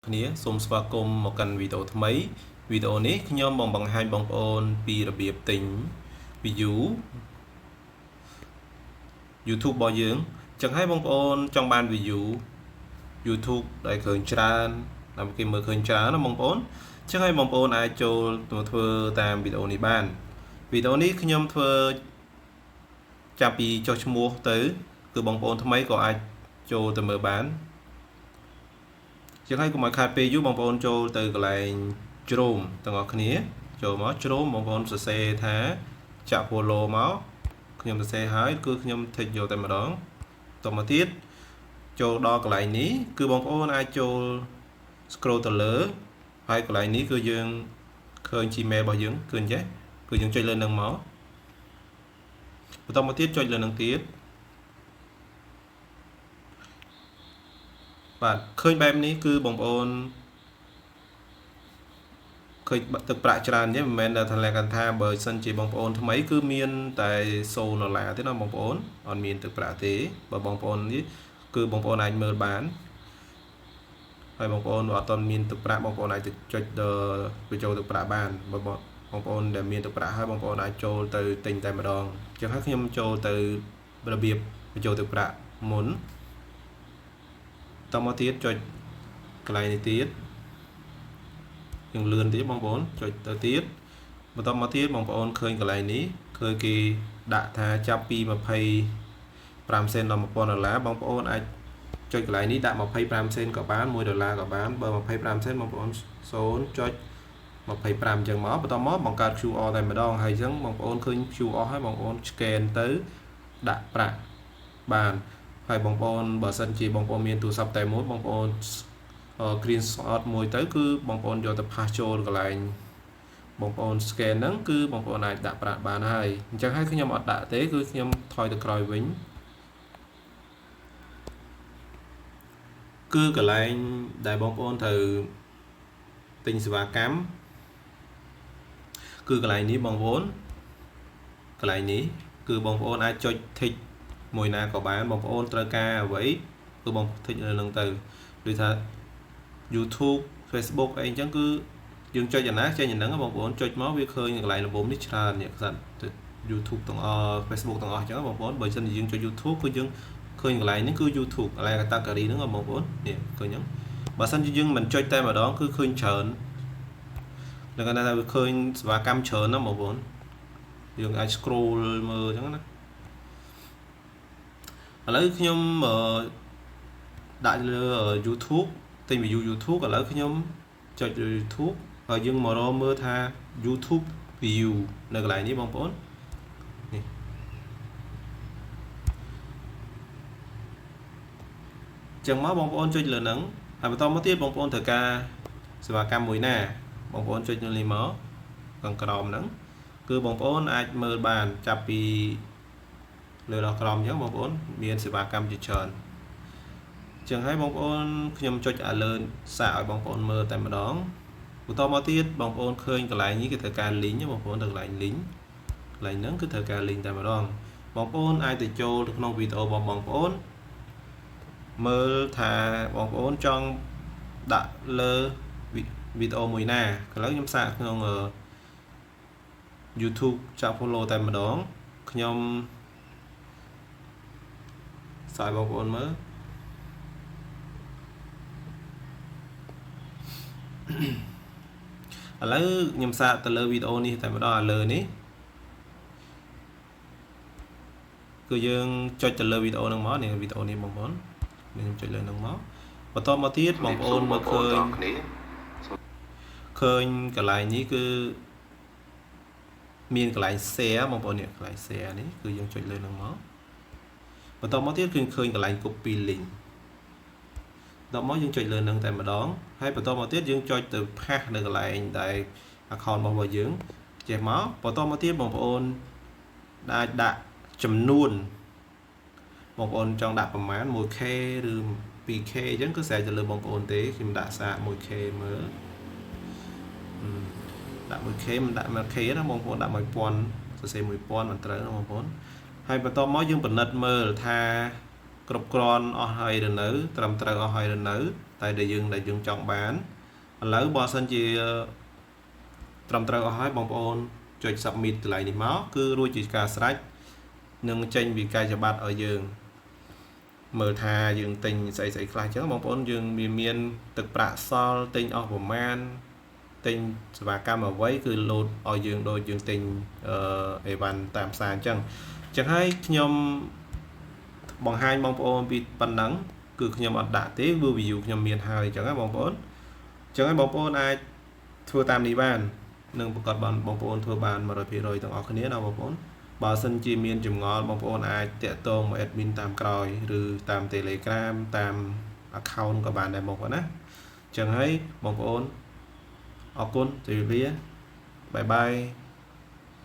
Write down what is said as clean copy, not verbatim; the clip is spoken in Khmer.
គ្នាសូមស្វាគមន៍មកកាន់វីដេអូថ្មីវីដេអូនេះខ្ញុំបងបង្ហាញបងប្អូនពីរបៀបទិញ view YouTube របស់យើងចឹងហើយបងប្អូនចង់បាន view YouTube ដែលឃើញច្រើនដែលគេមើលឃើញច្រើនណាបងប្អូនចឹងហើយបងប្អូនអាចចូលមកធ្វើតាមវីដេអូនេះបានវីដេអូនេះខ្ញុំធ្វើចាប់ពីចុះឈ្មោះទៅគឺបងប្អូនថ្មីក៏អាចចូលទៅមើលបានចឹងហើយកុំឲ្យខាតពេលយូរបងប្អូនចូលទៅកន្លែង Chrome ទាំងអស់គ្នាចូលមក Chrome បងប្អូនសរសេរថាចាក់ follow មកខ្ញុំសរសេរហើយគឺខ្ញុំ tick យកតែម្ដងតមកទៀតចូលដល់កន្លែងនេះគឺបងប្អូនអាចចូល scroll ទៅលើហើយកន្លែងនេះគឺយើងឃើញ Gmail របស់យើងគឺអញ្ចេះគឺយើងចុចលើនឹងមកបន្តមកទៀតចុចលើនឹងទៀតបាទឃើញបែបនេះគឺបងប្អូនឃើញទឹកប្រាក់ច្រើនទេមិនមែនថាលក្ខណៈថាបើសិនជាបងប្អូនថ្មីគឺមានតែ0ដុល្លារទេណាបងប្អូនអត់មានទឹកប្រាក់ទេបើបងប្អូននេះគឺបងប្អូនអាចមើលបានហើយបងប្អូនបើអត់ទាន់មានទឹកប្រាក់បងប្អូនអាចទៅចុចបញ្ចូលទឹកប្រាក់បានបើបងប្អូនដែលមានទឹកប្រាក់ហើយបងប្អូនអាចចូលទៅទិញតែម្ដងអញ្ចឹងហើយខ្ញុំចូលទៅរបៀបបញ្ចូលទឹកប្រាក់មុនតមកទៀតចុចកន្លែងនេះទៀតយើងលឿនទៀតបងប្អូនចុចទៅទៀតបន្តមកទៀតបងប្អូនឃើញកន្លែងនេះឃើញគេដាក់ថាចាប់ពី25សេនដល់1000ដុល្លារបងប្អូនអាចចុចកន្លែងនេះដាក់25សេនក៏បាន1ដុល្លារក៏បានបើ25សេនបងប្អូន0.25អញ្ចឹងមកបន្តមកបង្កើត QR តែម្ដងហើយអញ្ចឹងបងប្អូនឃើញ QR ហើយបងប្អូន scan ទៅដាក់ប្រាក់បានហើយបងប្អូនបើសិនជាបងប្អូនមានទូរស័ព្ទតែមួយបងប្អូន screenshot មួយទៅគឺបងប្អូនយកទៅpaste ចូលកន្លែងបងប្អូន scan ហ្នឹងគឺបងប្អូនអាចដាក់ប្រាក់បានហើយអញ្ចឹងហើយខ្ញុំអត់ដាក់ទេគឺខ្ញុំថយទៅក្រោយវិញគឺកន្លែងដែលបងប្អូនត្រូវទិញសេវាកម្មគឺកន្លែងនេះបងប្អូនកន្លែងនេះគឺបងប្អូនអាចចុច tick មួយណាក៏បានបងប្អូនត្រូវការអ្វីគឺបង tick លើនឹងទៅដូចថា YouTube Facebook អីអញ្ចឹងគឺយើងចុចអាណាចេញអាហ្នឹងបងប្អូនចុចមកវាឃើញកន្លែងលំនេះច្រើននេះខ្សាត់ YouTube ទាំងអស់ Facebook ទាំងអស់អញ្ចឹងបងប្អូនបើមិនជាយើងចុច YouTube គឺយើងឃើញកន្លែងនេះគឺ YouTube កន្លែង category ហ្នឹងបងប្អូននេះឃើញអញ្ចឹងបើសិនជាយើងមិនចុចតែម្ដងគឺឃើញច្រើនលក្ខណៈថាវាឃើញសេវាកម្មច្រើនណាបងប្អូនយើងអាច scroll មើលអញ្ចឹងណាឥឡូវខ្ញុំដាក់លើ YouTube ទិញ view YouTube ឥឡូវខ្ញុំចុចលើ YouTube ហើយយើងមករកមើលថា YouTube view នៅកន្លែងនេះបងប្អូននេះចឹងមកបងប្អូនចុចលើហ្នឹងហើយបន្តមកទៀតបងប្អូនត្រូវការសេវាកម្មមួយណាបងប្អូនចុចលើនេះមកខាងក្រោមហ្នឹងគឺបងប្អូនអាចមើលបានចាប់ពីលើដល់ក្រោមអញ្ចឹងបងប្អូនមានសេវាកម្មជាច្រើនចឹងហើយបងប្អូនខ្ញុំចុចឲ្យលើសាកឲ្យបងប្អូនមើលតែម្ដងបន្តមកទៀតបងប្អូនឃើញកន្លែងនេះគេត្រូវការ link បងប្អូនទៅកន្លែង link កន្លែងហ្នឹងគឺត្រូវការ link តែម្ដងបងប្អូនអាចទៅចូលទៅក្នុងវីដេអូរបស់បងប្អូនមើលថាបងប្អូនចង់ដាក់លើវីដេអូមួយណាឥឡូវខ្ញុំសាកក្នុង YouTube ចាប់ follow តែម្ដងខ្ញុំសាកបងប្អូនមើលឥឡូវខ្ញុំសាកទៅលើវីដេអូនេះតែម្ដងឥឡូវនេះគឺយើងចុចទៅលើវីដេអូហ្នឹងមកនេះវីដេអូនេះបងប្អូនខ្ញុំចុចលើហ្នឹងមកបន្តមកទៀតបងប្អូនមើលឃើញឃើញកន្លែងនេះគឺមានកន្លែង share បងប្អូននេះកន្លែង share នេះគឺយើងចុចលើហ្នឹងមកបន្តមកទៀតគឺឃើញកន្លែង copy link ដល់មកយើងចុចលើនឹងតែម្ដងហើយបន្តមកទៀតយើងចុចទៅpaste នៅកន្លែងដែល account របស់យើងចេះមកបន្តមកទៀតបងប្អូនអាចដាក់ចំនួនបងប្អូនចង់ដាក់ប្រមាណ 1K ឬ 2K អញ្ចឹងគឺស្រេចទៅលើបងប្អូនទេខ្ញុំដាក់សាក 1K មើលដាក់ 1K មិនដាក់ 1K ណាបងប្អូនដាក់1000សរសេរ1000មិនត្រូវណាបងប្អូនហើយបន្តមកយើងពិនិត្យមើលថាគ្រប់គ្រាន់អស់ហើយឬនៅត្រឹមត្រូវអស់ហើយឬនៅ តែដែលយើងចង់បានឥឡូវបើសិនជាត្រឹមត្រូវអស់ហើយបងប្អូនចុច submit កន្លែងនេះមកគឺរួចជាការស្រេចនឹងចេញវិក័យប័ត្រឲ្យយើងមើលថាយើងទិញស្អីស្អីខ្លះអញ្ចឹងបងប្អូនយើងវាមានទឹកប្រាក់សល់ទិញអស់ប្រមាណទិញសេវាកម្មអ្វីគឺលោតឲ្យយើងដូចយើងទិញអឺអីវ៉ាន់តាមផ្សារអញ្ចឹងអញ្ចឹងហើយខ្ញុំបង្ហាញបងប្អូនពីប៉ុណ្ណឹងគឺខ្ញុំអត់ដាក់ទេគឺ view ខ្ញុំមានហើយអញ្ចឹងណាបងប្អូនអញ្ចឹងហើយបងប្អូនអាចធ្វើតាមនេះបាននឹងប្រកាសបានបងប្អូនធ្វើបាន100%ទាំងអស់គ្នាណាបងប្អូនបើសិនជាមានចម្ងល់បងប្អូនអាចតាក់ទងមក admin តាមក្រោយឬតាម Telegram តាម account ក៏បានដែរបងប្អូនណាអញ្ចឹងហើយបងប្អូនអរគុណជម្រាបលា bye bye.